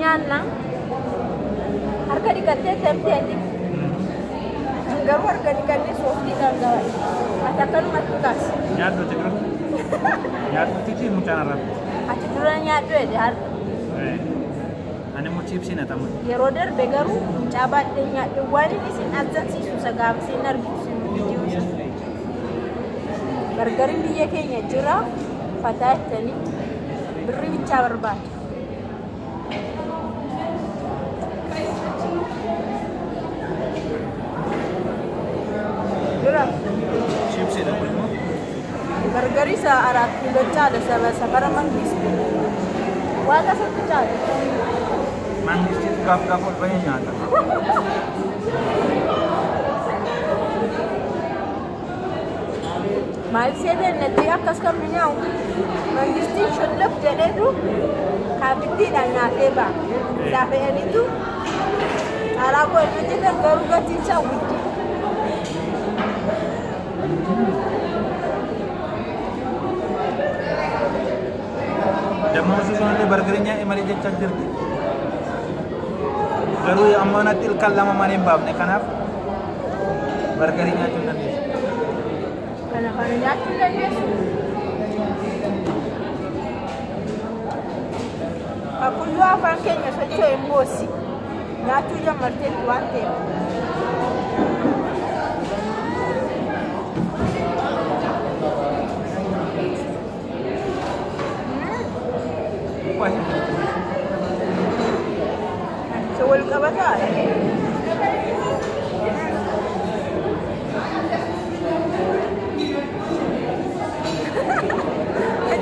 Nyaanna. Harka dhiqattee temteeti. Garuu harka dhiqannee sooftiidhaan gaba. Ati akkanumatti kaasi. Nyaadhuti dura. Nyaadhuti mucaan arrabdi. Ati dura nyaadhu jedhe harka. Ani immoo chiipsii natamu. Yeroo darbe garuu mucaa baadhee nyaadhu waan inni isin azzansiisu gaafa isin argitu isin viidiyoo isa. Bargariin biyya keenya jira fataa jettanii birrii bichaa barbaadu. Jira. Chiipsiidha kun immoo. Bargarii isa 4 kiiloo caala saba safara mangistu. Waaqa isatti caala. Mangistiitu gaaf gaaf ol bahee nyaata. Maal seeteen natti akkas kan mi'aawu mangistiin shollaf jedheetu kaafittiidhaan nyaatee ba'a. Isaa fe'aniitu karaa koo hin hojjetan garuu gatiin isaa guddi. Dammoosuu sunillee bargarii nyaadhe malee jechaa jirti. Garuu amma natti ilkaan lama malee hin baafne kanaaf bargarii nyaachuu hin dandeessu. Kana kana nyaachuu hin dandeessu. Qulqulluu afaan keenya socho'e hin boossi. Nyaachuu jammarteetti waan ta'eef. Isa wal qabataa?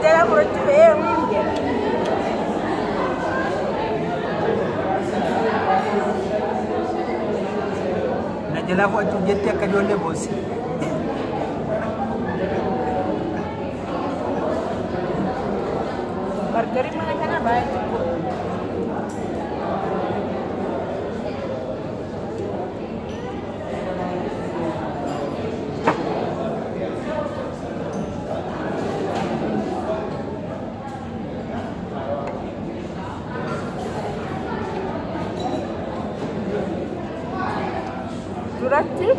Jala murachuu fe'ee jedha. Na jalaa fo'achuuf jettee akka ijoollee boossi. Bargariin mana kanaa baay'ee xiqqoodha. Duratti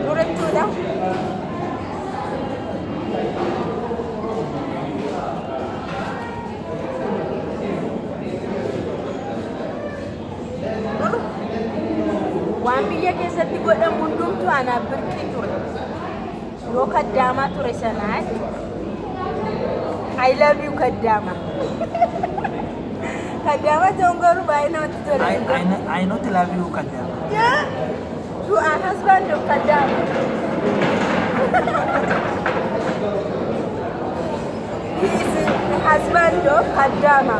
dura jechuudha. Dur waan biyya keessatti godhamu hundumtuu anaaf birqii ture. Yoo kaddaamaa ture sanaa jechuudha. I love you kaddaamaa. Kaddaamaa ta'uun garuu baay'ee namatti tola. I not love you kaddaama. Yeah. You are husband of Kaddama. He is the husband of Kaddama.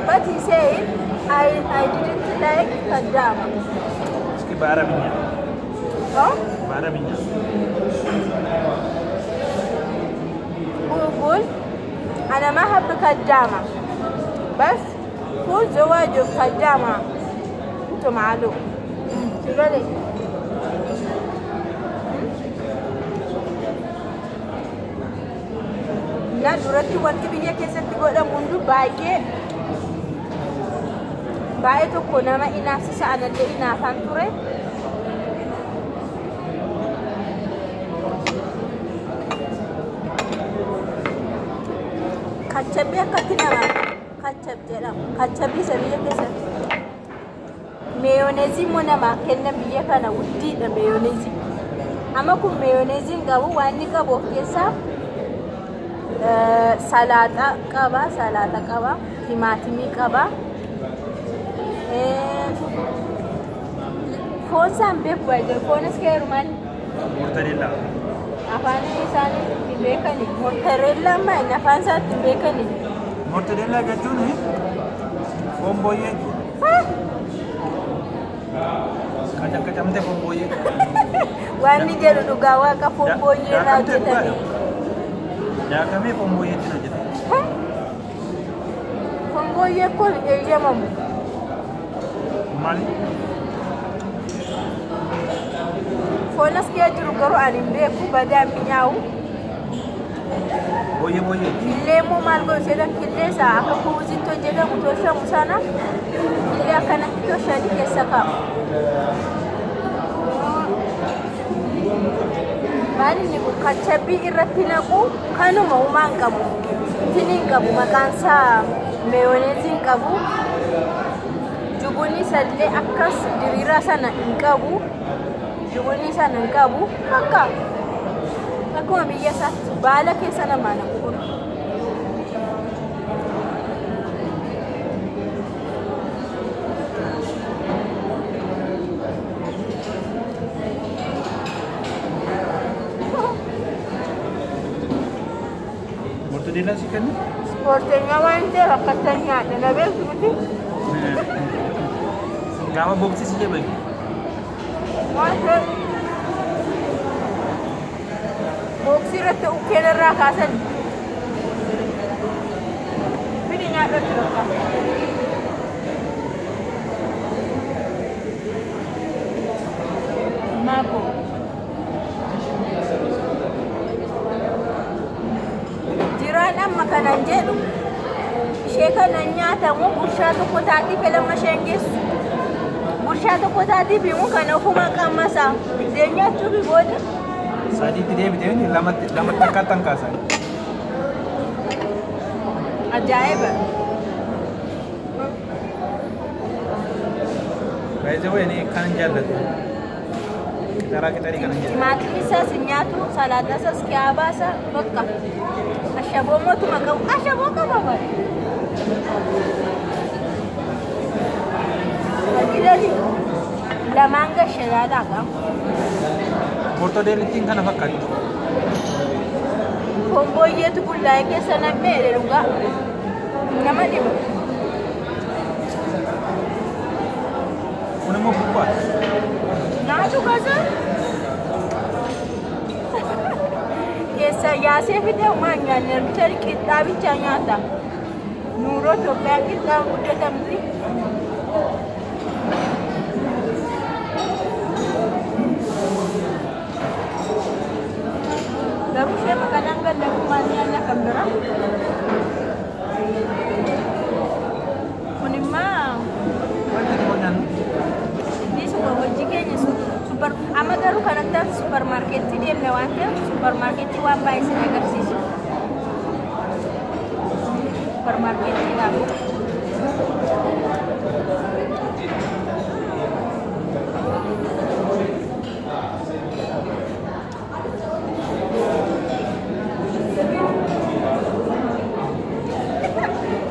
But he said, I didn't like Kaddama. እስኪ በአረብኛ Oh? በአረብኛ هو يقول أنا ما أحب كدامة بس هو زواجه خدامة أنتم معلوم شو Na duratti wanti biyya keessatti godhamu hundu baay'ee baay'ee tokko nama inaafsisa anallee inaafaan ture. Kachabbii akkatti nama kachab jedhama. Kachabbii isa biyya keessatti. Meeyoneezii immoo namaa kennan biyya kana guddiidha meeyoneezii. Amma kun meeyoneeziin qabu waan inni qabu of keessaa salaaxaa qaba, salaaxa qaba, timaatimii qaba. Foon isaan beeku baay'ee foon as keeru maali? Mortadella. Afaan isaanii ittiin beekani. Mortareellaan maali? Afaan isaa ittiin beekani. Mortadella jechuun foon booyyee jechuudha. Qacamtee foon booyyee. Waan inni jedhu dhugaa waaqa foon booyyee irraa Daakamtee hojjetame. dhugaadha. Daakamee foon booyyeetti hojjetame. Foon booyyee kun eeyyamamu. Maali? Foon as keessa jiru garuu ani hin beeku badaa mi'aawu. Booyyee booyyee. Killee immoo maal godhu seetan killee isaa akka kuuzitti hojjetamu toshamu sana killee akkanatti toshanii keessa kaa'u. Maal inni kun kachabbii irratti naqu kanuma uumaa hin qabu. Tinii hin qabu maqaan isaa meeyoneezii hin qabu. Jubunni isallee akkas diriiraa sana hin qabu. Jubunni sana hin qabu. Akka akkuma biyya isaatti baala keessa namaa naqu kun. Mortadeellaa si kennu? Ispoorteenya waan ta'eef akkasitti nyaadha. Na beektu miti. Gaafa booksii si jabeessu. Waan ta'eef booksii irratti ukkeen irraa kaasan. Fidi nyaadhatti bakka. Maako. Jiraan amma kanan jedhu ishee kanan nyaatamu burshaa tokko taatiif lama isheen geessu. Burshaa tokko taatiif immoo kana ofuma qammasa. Biddeen nyaachuuf booda. Sadiitti deebitee lamatti lamatti akkaataan kaasan. Ajaa'iba. Baay'ee wayii kanan jaallatu. Qixaraa qixarii kanan jaallatu. Timaatimii isaas hin nyaatu, salaataa isaas kiyaabaa isaa bakka. Ashaboo mootuma qabu. Ashaboo qaba bara. Argitanii lamaan gashalaadhaa qaba. Mortadeellittiin kana fakkaatti. Foon booyyeetu bullaa'ee keessa nam'ee dhugaa. Nama dhiba. Kun immoo bukkaadha. Nyaatu kasa. Keessa yaasee fidee homaa hin nyaanne argitanii qixxaa bichaa nyaata. Nuuroo Itoophiyaa qixxaan guddatamti. Garuu ishee maqaan gallafu maal nyaanna kan biraa. Kun immoo Wanti tokko nyaannu. Inni super hojii keenya super amma garuu kanatti supermarketii deemne waan ta'eef supermarketii waan baay'ee sin agarsiisa. Supermarketii dhaabu.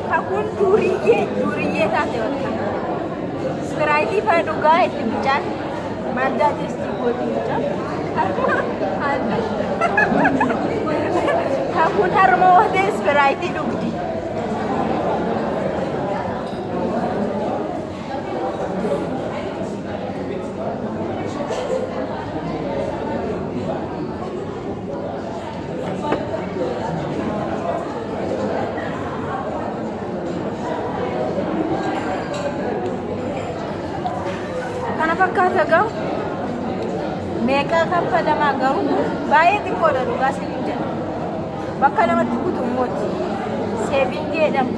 Kakuun duuriyyee duuriyyee taate bakka. Ispiraayitii faa dhugaa itti mucaan maddaa testii gooti mucaan. Kakuun harma ootee ispiraayitii dhugdi. Kana fakkaata gahu meeqa kaffalamaa garuu baay'ee xiqqoodha dhugaa isiniin jedha. Bakka lamatti kutummooti. Seeviingii jedhama.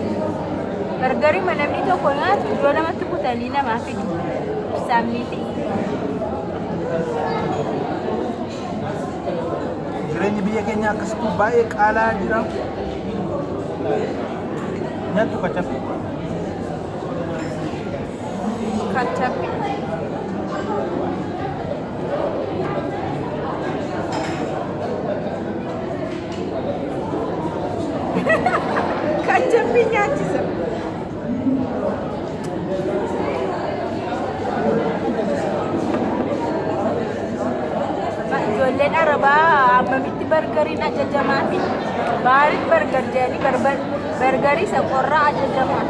Gargarima namni tokko nyaatu iddoo lamatti kutanii namaa fidu. Saamniiti. Jireenyi biyya keenyaa akkasitti baay'ee qaala'aa jira. Nyaattu kachappe. Kachappe. Kachappe nyaachisa. Ijoolleen Arabaa ammamitti bargariin ajajamaa fi baariin bargar jedhanii bargarii isa qorraa ajajamaa.